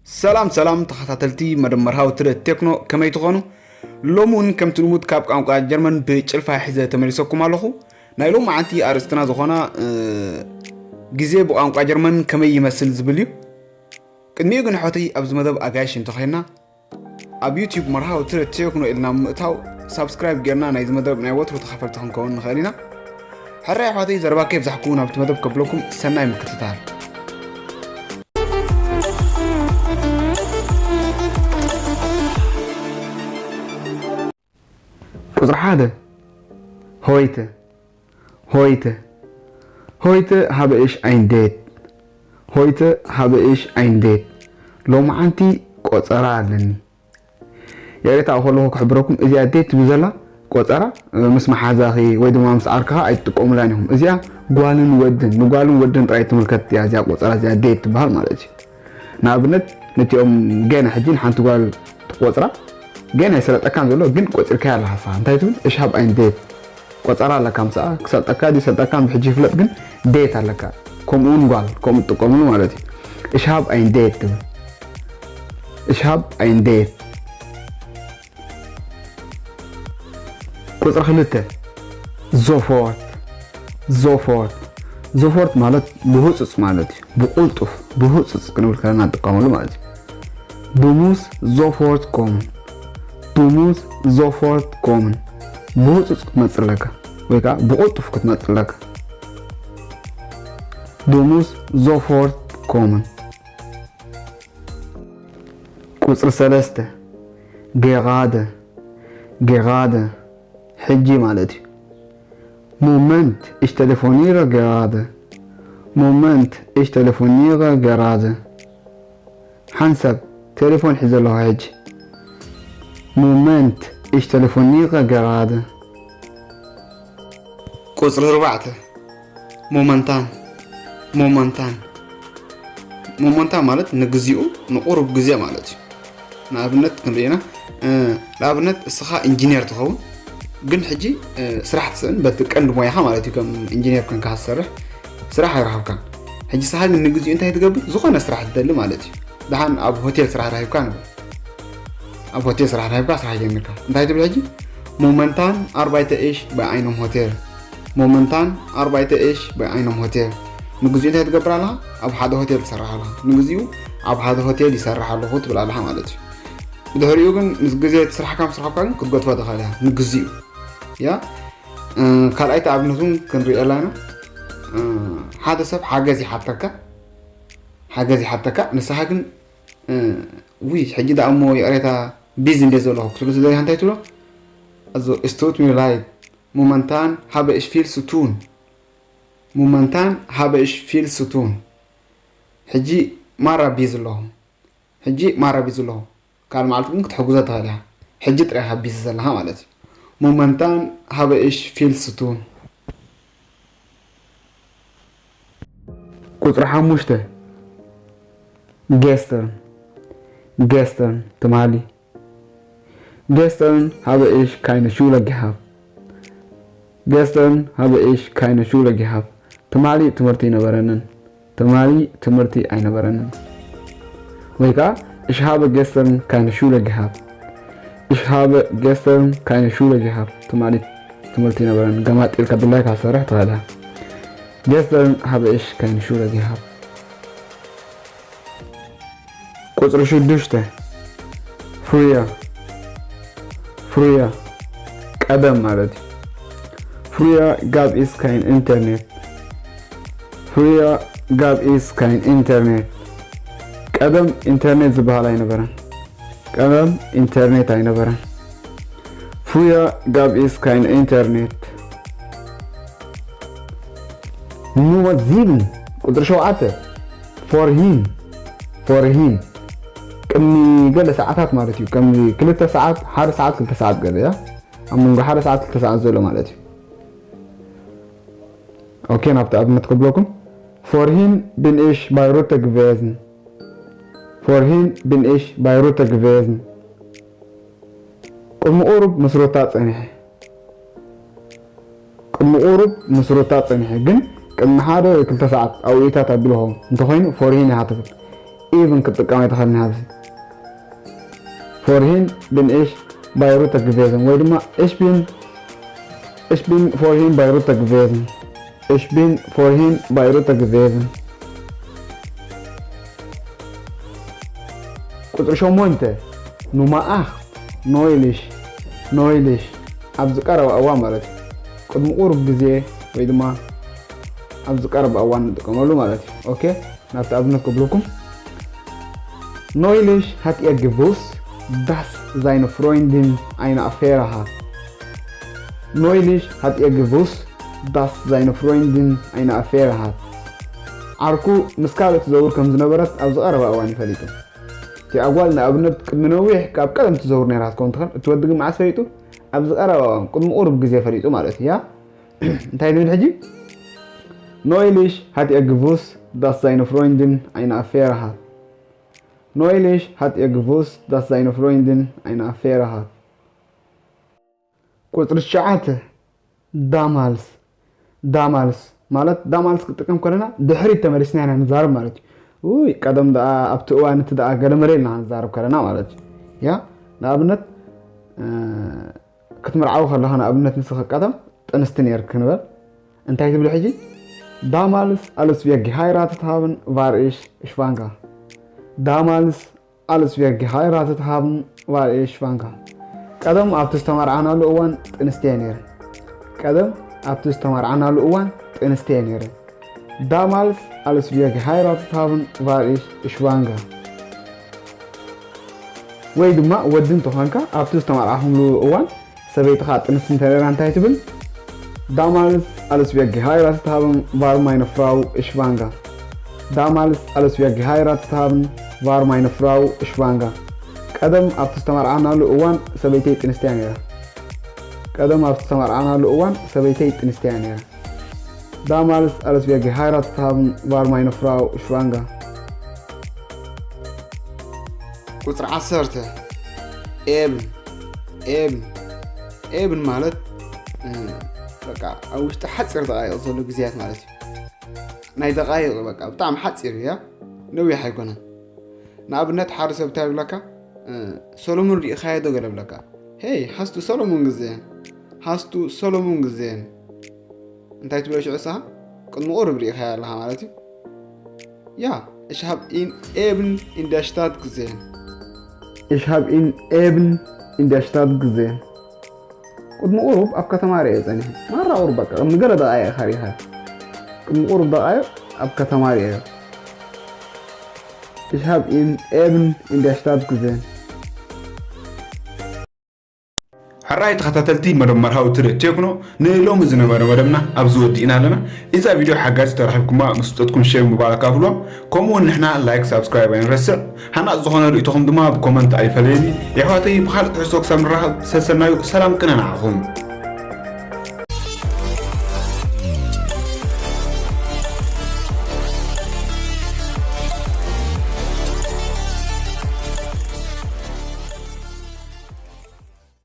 ሰላም ሰላም ተኸታተልቲ መደብ መርሃዊ ትርኢት ቴክኖ፣ ከመይ ትኾኑ? ሎሚ እውን ከምቲ ልሙድ ካብ ቋንቋ ጀርመን ብጭልፋ ሒዘ ተመሊሰኩም ኣለኹ። ናይ ሎሚ ዓንቲ ኣርእስትና ዝኾና ግዜ ብቋንቋ ጀርመን ከመይ ይመስል ዝብል እዩ። ቅድሚኡ ግን ሕወተይ ኣብዚ መደብ ኣጋይሽ እንተኾይና ኣብ ዩቲዩብ መርሃዊ ትርኢት ቴክኖ ኢልና ምእታው ሳብስክራይብ ጌርና ናይዚ መደብ ናይ ወትሩ ተኻፈልቲ ክንከውን ንኽእል ኢና። ሕራይ ኣሕዋተይ ዘረባ ከየብዛሕኩ ናብቲ መደብ ከብለኩም ሰናይ ምክትታል። ቁፅሪ ሓደ። ሆይተ። ሆይተ። ሆይተ፣ ሀበ እሽ አይንዴት። ሆይተ፣ ሀበ እሽ አይንዴት። ሎማዓንቲ ቆፀራ ኣለኒ። የሬታ ከለኹ ክሕብረኩም እዚኣ ዴት ትብል ዘላ ቆፀራ ምስ መሓዛኺ ወይ ድማ ምስ ዓርክኻ ኣይትጥቀሙላን ኢኹም። እዚኣ ጓልን ወድን ንጓልን ወድን ጥራይ ትምልከት እያ። እዚኣ ቆፀራ እዚኣ ዴት ትበሃል ማለት እዩ። ንኣብነት ነቲኦም ገና ሕጂ ንሓንቲ ጓል ትቆፅራ ገና ይሰለጠካን ዘሎ ግን ቆፂርካያ ኣለኻ ንስኻ እንታይ ትብል እሽ ሀብ አይንዴት ቆፀራ ኣለካ ምሳኣ ክሰልጠካ ድዩ ሰልጠካ ብሕጂ ይፍለጥ ግን ዴት ኣለካ። ከምኡውን ጓል ከምኡ ትጥቀምሉ ማለት እዩ። እሽ ሀብ አይንዴት ትብል እሽ ሀብ አይንዴት። ቁፅሪ ክልተ። ዞፎርት። ዞፎርት። ዞፎርት ማለት ብህፁፅ ማለት እዩ። ብቁልጡፍ ብህፁፅ ክንብል ከለና ንጥቀመሉ ማለት እዩ። ዱሙስ ዞፎርት ኮምን። ዱሙስ ዞፎርት ኮምን። ብህፁፅ ክትመፅእ ኣለካ ወይ ከዓ ብቁልጡፍ ክትመፅእ ኣለካ። ዱሙስ ዞፎርት ኮምን። ቁፅሪ ሰለስተ። ጌራደ። ጌራደ። ሕጂ ማለት እዩ። ሞመንት እሽ ቴሌፎኒረ ጌራደ። ሞመንት እሽ ቴሌፎኒረ ጌራደ። ሓንሳብ ቴሌፎን ሒዘ ኣለኹ ሕጂ። ሞመንት እሽ ቴሌፎኒረ ጌራደ። ቁፅሪ ኣርባዕተ። ሞመንታን። ሞመንታን። ሞመንታን ማለት ንግዚኡ ንቁሩብ ግዜ ማለት እዩ። ንኣብነት ክንርኢ ኢና። ንኣብነት እስኻ ኢንጂነር ትኸውን ግን ሕጂ ስራሕ ትስእን በቲ ቀንዲ ሞያኻ ማለት እዩ። ከም ኢንጂነር ኮንካ ትሰርሕ ስራሕ ኣይረኸብካን። ሕጂ እስኻ ግን ንግዚኡ እንታይ ትገብር? ዝኾነ ስራሕ ትደሊ ማለት እዩ። ደሓን ኣብ ሆቴል ስራሕ ረኺብካ ንብል። ኣብ ሆቴል ስራሕ ረኺብካ ስራሕ ጀሚርካ እንታይ ትብል ሕጂ? ሞመንታን ኣርባይተ እሽ ብኣይኖም ሆቴል። ሞመንታን ኣርባይተ እሽ ብኣይኖም ሆቴል። ንግዚኡ እንታይ ትገብር ኣለኻ? ኣብ ሓደ ሆቴል ትሰርሕ ኣለኻ። ንግዚኡ ኣብ ሓደ ሆቴል ይሰርሕ ኣለኹ ትብል ኣለኻ ማለት እዩ። ብድሕሪኡ ግን ምስ ግዜ እቲ ስራሕካ ምስ ረኸብካ ግን ክትገድፎ ትኽእል እያ ንግዚኡ። ያ ካልኣይቲ ኣብነት እውን ክንሪኦ ኣለና። ሓደ ሰብ ሓገዝ ይሓተካ። ሓገዝ ይሓተካ ንስኻ ግን ውይ ሕጂ ደኣ እሞ ይቕሬታ ቢዚ እንደ ዘለኹ ክትብሎ ትደልያ እንታይ ትብሎ? Also es tut mir leid, momentan habe ich viel zu tun. Momentan habe ich viel zu tun. ሕጂ ማራ ቢዚ ኣለኹ። ሕጂ ማራ ቢዚ ኣለኹ። ካልእ መዓልቲ ግን ክትሕግዞ ትኽእል ኢኻ። ሕጂ ጥራይ ኢኻ ቢዚ ዘለኻ ማለት እዩ። Momentan habe ich viel zu tun. ቁፅሪ ሓሙሽተ። Gestern. Gestern ትማሊ። Gestern habe ich keine Schule gehabt. Gestern habe ich keine Schule gehabt. ትማሊ ትምህርቲ ኣይነበረንን። ትማሊ ትምህርቲ ኣይነበረንን። ወይ ከዓ ich habe gestern keine Schule gehabt. Ich habe gestern keine Schule gehabt. ትማሊ ትምህርቲ ኣይነበረንን። ገማጢልካ ድላይካ ክትሰርሕ ትኽእል ኢኻ። Gestern habe ich keine Schule gehabt. ቁፅሪ ሽዱሽተ። Früher. Früher ቀደም ማለት እዩ። Früher gab es kein Internet. Früher gab es kein Internet. ቀደም ኢንተርኔት ዝበሃል ኣይነበረን። ቀደም ኢንተርኔት ኣይነበረን። Früher gab es kein Internet. Nummer sieben. ቁፅሪ ሸውዓተ። Vorhin. Vorhin ቅድሚ ገለ ሰዓታት ማለት እዩ። ከም ክልተ ሰዓት፣ ሓደ ሰዓት፣ ክልተ ሰዓት ገለ እያ። ኣብ መንጎ ሓደ ሰዓት ክልተ ሰዓት ዘሎ ማለት እዩ። ኦኬ፣ ናብቲ ኣብነት ክብለኩም። Vorhin bin ich bei Rutte gewesen. Vorhin bin ich bei Rutte gewesen. ቅድሚ ቁሩብ ምስ ሩታ ጸኒሐ። ቅድሚ ቁሩብ ምስ ሩታ ጸኒሐ ግን ቅድሚ ሓደ ወይ ክልተ ሰዓት ኣብኡታት ኣቢልኹም እንተኾይኑ vorhin ኢኻ ትብል። even ክጥቀም ኣይተኸልን ኣብዚ። Vorhin bin ich bei Ruta gewesen ወይ ድማ ich bin ich bin vorhin bei Ruta gewesen። Ich bin vorhin bei Ruta gewesen. ቁጽሪ ሸሞንተ፣ Nummer acht፣ neulich፣ neulich፣ ኣብዚ ቀረባ እዋን ማለት እዩ። ቅድሚ ቁሩብ ግዜ ወይ ድማ ኣብዚ ቀረባ እዋን ንጥቀመሉ ማለት እዩ። ኦኬ፣ ናብቲ ኣብነት ክብለኩም። Neulich hat er gewusst, dass seine Freundin eine Affäre hat. Neulich hat er gewusst, dass seine Freundin eine Affäre hat. ዓርኩ ምስ ካልእ ትዘውር ከም ዝነበረት ኣብዚ ቀረባ እዋን ይፈሊጡ። እቲኣ ጓል ንኣብነት ቅድሚ ነዊሕ ካብ ቀደም ትዘውር ነይራ ክትከውን ትኽእል። እቲ ወዲ ግን መዓስ ፈሊጡ? ኣብዚ ቀረባ እዋን፣ ቅድሚ ቁሩብ ግዜ ፈሊጡ ማለት እዩ። ያ እንታይ ዝብል ሕጂ? Neulich hat er gewusst, dass seine Freundin eine Affäre hat. Neulich hat er gewusst, dass seine Freundin eine Affäre hat. ቁጽሪ ትሽዓተ፣ damals፣ damals ማለት፣ damals ክጥቀም ከለና ድሕሪት ተመሊስና ኢና ንዛረብ ማለት እዩ። ውይ ቀደም ደኣ፣ ኣብቲ እዋን እቲ ደኣ ገለመለ ኢልና ንዛረብ ከለና ማለት እዩ። ያ ንኣብነት ክትምርዓዊ ከለኻ ንኣብነት ንስኺ ቀደም ጥንስቲ ነይርኪ ንበል። እንታይ ትብሊ ሕጂ? Damals, als wir geheiratet haben, war ich schwanger. Damals, als wir geheiratet haben, war ich schwanger. ቀደም ኣብቲ ዝተመርዓናሉ እዋን ጥንስቲ እየ ነይረ። ቀደም ኣብቲ ዝተመርዓናሉ እዋን ጥንስቲ እየ ነይረ። Damals, als wir geheiratet haben, war ich schwanger. ወይ ድማ ወዲ እንተኾንካ ኣብቲ ዝተመርዓኹምሉ እዋን ሰበይትኻ ጥንስቲ እንተነይራ እንታይ ትብል? Damals, als wir geheiratet haben, war meine Frau schwanger. Damals, als wir geheiratet haben, war meine Frau schwanger. ቀደም ኣብቲ ዝተመርዓናሉ እዋን ሰበይተይ ጥንስቲ እያ ነይራ። ቀደም ኣብቲ ዝተመርዓናሉ እዋን ሰበይተይ ጥንስቲ እያ ነይራ። Damals, als wir geheiratet haben, war meine Frau schwanger. ቁጽሪ ዓሰርተ፣ eben፣ eben፣ eben ማለት በቃ ኣብ ውሽጢ ሓጺር ደቓይቕ ዘሎ ግዜያት ማለት እዩ። ናይ ደቓይቕ በቃ ብጣዕሚ ሓጺር እያ፣ ነዊሕ ኣይኮነን። ንኣብነት ሓደ ሰብ እንታይ ይብለካ? ሰሎሙን ርኢኻዮ ዶ ገለ ብለካ። Hey, hast du Solomon gesehen? Hast du Solomon gesehen? እንታይ ትብሎ ሽዑ ንስኻ? ቅድሚ ቁሩብ ርኢኻዮ ኣለኻ ማለት እዩ። Ja, ich habe ihn eben in der Stadt gesehen. Ich habe ihn eben in der Stadt gesehen. ቅድሚ ቁሩብ ኣብ ከተማ ርእየ ጸኒሐ። ማራ ቁሩብ በቃ፣ ቅድሚ ገለ ደቓይቕ ኢኻ ርኢኻዮ። ቅድሚ ቁሩብ ደቓይቕ ኣብ ከተማ ርእየ። Ich habe ihn eben in der Stadt gesehen. ሕራይ ተኸታተልቲ መደብ መርሃዊ ትርእ ቴክኖ፣ ንሎሚ ዝነበረ መደብና ኣብዚ ወዲእና ኣለና። እዛ ቪድዮ ሓጋዚ ተረኺብኩማ ምስ ፍጠትኩም ሼር ምባል ኣካፍልዋ። ከምኡ እውን ንሕና ላይክ፣ ሳብስክራይብ ኣይንረስዕ። ሃናጽ ዝኾነ ርእይቶኹም ድማ ብኮመንት ኣይፈለየኒ። የሕዋተይ ብኻልእ ትሕዝቶ ክሳብ ንራኸብ ሰሰናዩ ሰላም ቅነ ንዓኹም።